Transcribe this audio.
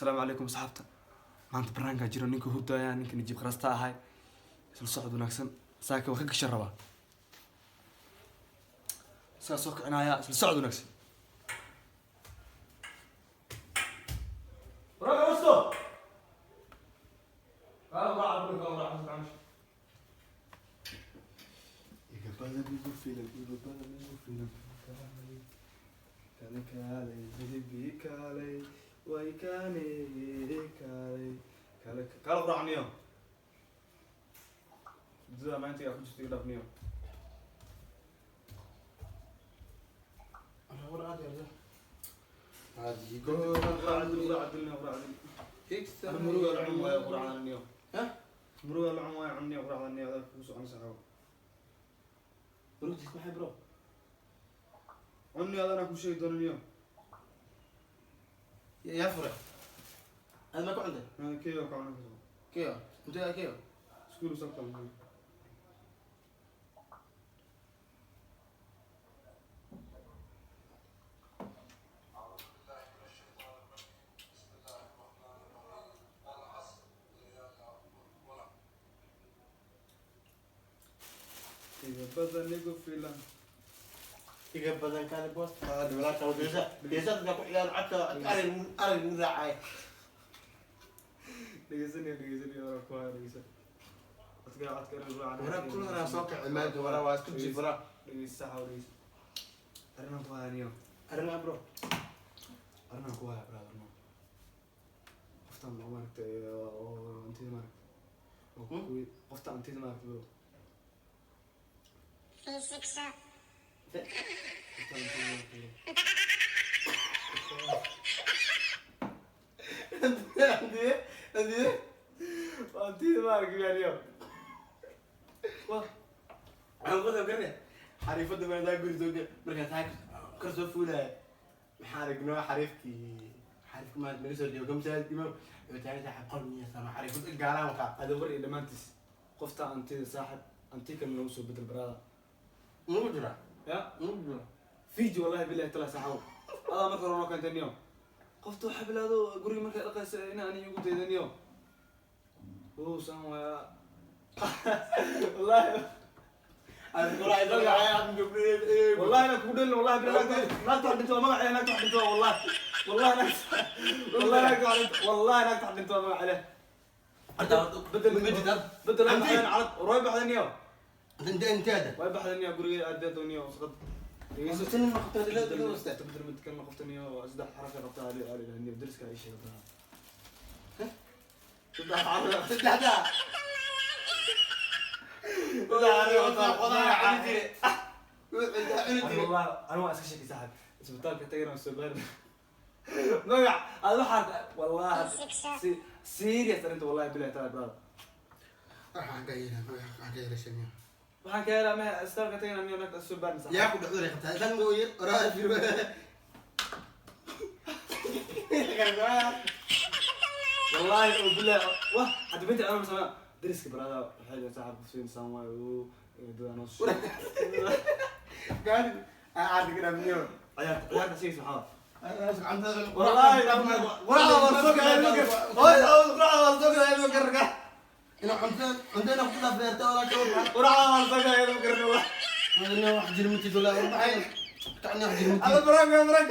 Asalaamu calaykum asxaabta. Maanta barnaamijkaa jiro, ninka hurdaya, ninka Najiib Kharasta ahay. Isla socod wanaagsan. Saaka waa ka gashan rabaa, isagaa soo kicinaya. Isla socod wanaagsan. Waraqa wasto. Iga badan igu filan, iga badan igu filan. Kale kaalay, baby, kaalay, way kaalay, kaalay, kale kala quraacniyo. Muddada maanta yaa ku jirta, iga dhaafniyo. Quraacdil, quraacdilniyo, quraacdil. Ana muruga la cun waayo quraacdaniyo. Ha? Muruga la cun waayo cunniyo quraacdaniyo, adaa kugu soconaysa xago. Murugtiis maxay, bro? Cunniyo, adana ku sheegi doonaniyo. Yaa furay? Aad ma ku cuntay? Keyo ka cunay kasoo. Keyo intee keyo? Iskuul sabta. Iga badan igu filan. Iga badan kaale boos walaasha wadaysa deesa dadka ku ciyaar codka arag arag ugu raacay. Dhegeysanayo, dhegeysanayo, waraa ku haya, dhegeysan. Codka, codka inuu raacan. Wara kulana soo kacay maanta, wara waa isku jifra. Dhegeysa saxa, dhegeysa. Arrinaan ku haya niyo. Arrimaha, bro? Arrinaan ku haya, brother, no. Qoftaan oo maaragtay oo antida maaragtay. Oo kuwii qofta antida maaragtay, bro. Physics. Qofta antida maaragtay, bro. Andie andie. Antida maaragtay niyo. Wah. Waxaan ku soo garanay xariifada maadaa guri soo markaa taa kor soo fuulaya. Maxaa aragnaa? Xariifkii, xariifka maanta naga soo dhiibo kamsaad imaam wuxuu taagan tahay qol miya sama xariifad gaalaha wataa. Ada war iyo dhammaantiis. Qofta antida saaxib, anti kale noogu soo bedel, brother. Mugu jira. Ya? Mugu jira. Fiji wallahi billahi tala saxaw. Adaa marka hore noo keentay niyo. Qofta waxaa bilaado guriga markay dhaqaysa in aan igu dayda niyo. Oo saan waaya. Wallahi wallahi na kugu dhelin, wallahi billahi naagta wax dhinto waa magaceeda, naagta wax dhinto waa wallahi. Wallahi naagta, wallahi naagta wax dhinto, wallahi naagta wax dhinto waa magaceeda. Bedel bedel Anti. calad way baxday niyo. انت Way baxday niyo, guriga adeedo niyo wasqad. Bedel mid kan qofta niyo, saddex xaraf ay qabtaa ali ali niyo, dariska ay sheegtaa. Saddex xaraf. والله انا waa iska sheekay saaxib, isbitaalka tagayna soo baarin magac aad waxaad wallahi serious arrinta, wallahi billahi taala, brother. Waxaan ka helaa mehe isbitaalka tagayna niyo naagta soo baarin saaxib. Wallahi oo billahi wah hadda binti ana samee dariska, brother, waxay leedahay saaxib qofsi insaan waayo oo dad aan soo ciyaarta ciyaarta sheegaysa maxaa والله quraacda waan soo galay ma garan wallah. Ada barang barang.